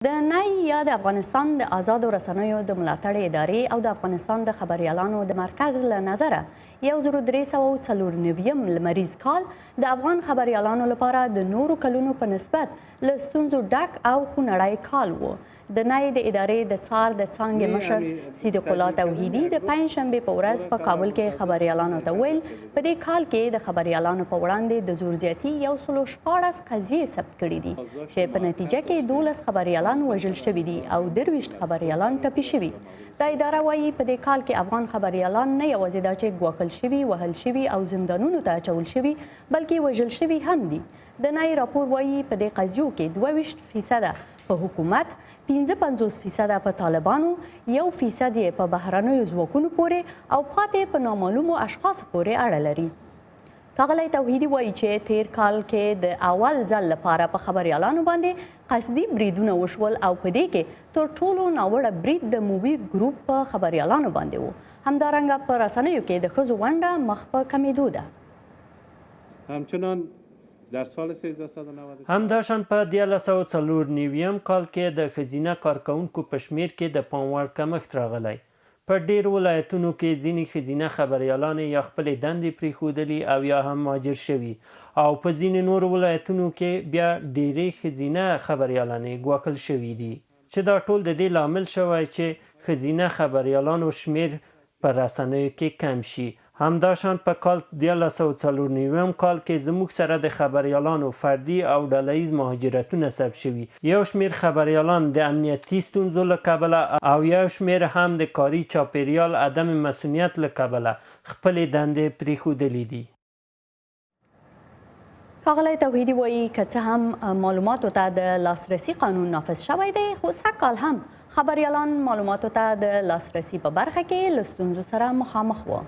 د نای یا د افغانستان د ازادو رسنیو د ملاتړ ادارې او د افغانستان د خبریالانو د مرکز له نظره 1394 لمریز کال د افغان خبریالانو لپاره د نورو کلونو په نسبت له ستونزو ډک او خونړی کال و. د نای د ادارې د څار د څانګې مشر صدیق الله توحیدي د پنجشنبې په ورځ په کابل کې خبریالانو ته وویل، په دې کال کې د خبریالانو په وړاندې د زور زیاتي 116 قضیې ثبت کړې دي چې په نتیجه کې 12 خبریالان وژل شوي دي او 23 خبریالان ټپي شوي. دا اداره وايي، په دې کال کې افغان خبریالان نه یوازې دا چې ګواښل شوي، وهل شوي او زندانونو ته اچول شوي، بلکې وژل شوي هم دي. د نای راپور وايي، په دې قضیو کې 22 فیصده په حکومت، 55 فیصده په طالبانو، 1 فیصد یې په بهرنیو ځواکونو پورې او پاتې په نامعلومو اشخاصو پورې اړه لري. ښاغلی توحیدي وايي چې تیر کال کې د اول ځل لپاره په خبریالانو باندې قصدي بریدونه وشول او په دې کې تر ټولو ناوړه برید د مووي ګروپ په خبریالانو باندې و. همدارنګه په رسنیو کې د ښځو ونډه مخ په کمیدو ده. همچنان در سال 1394 همداشان په 1394 کال کې د ښځینه کارکوونکو په شمېر کې د پام وړ کمښت راغلی. په ډېرو ولایتونو کې ځینې ښځینه خبریالانې یا خپلې دندې پرېښودلي او یا هم مهاجر شوي او په ځینې نورو ولایتونو کې بیا ډېری ښځینه خبریالانې ګواښل شوې دي چې دا ټول د دې لامل شوی چې ښځینه خبریالانو شمېر په رسنیو کې کم شي. همداشان په کال 1394 کال کې زموږ سره د خبریالانو فردي او ډله ییز مهاجرتونه ثبت شوي. یو شمېر خبریالان د امنیتي ستونزو له کبله او یو شمېر هم د کاري چاپېریال عدم مصونیت له کبله خپلې دندې پرېښودلې دي. ښاغلی توحیدي وایي، که څه هم معلوماتو ته د لاسرسي قانون نافذ شوی دی، خو سږ کال هم خبریالان معلوماتو ته د لاسرسي په برخه کې له ستونزو سره مخامخ وو.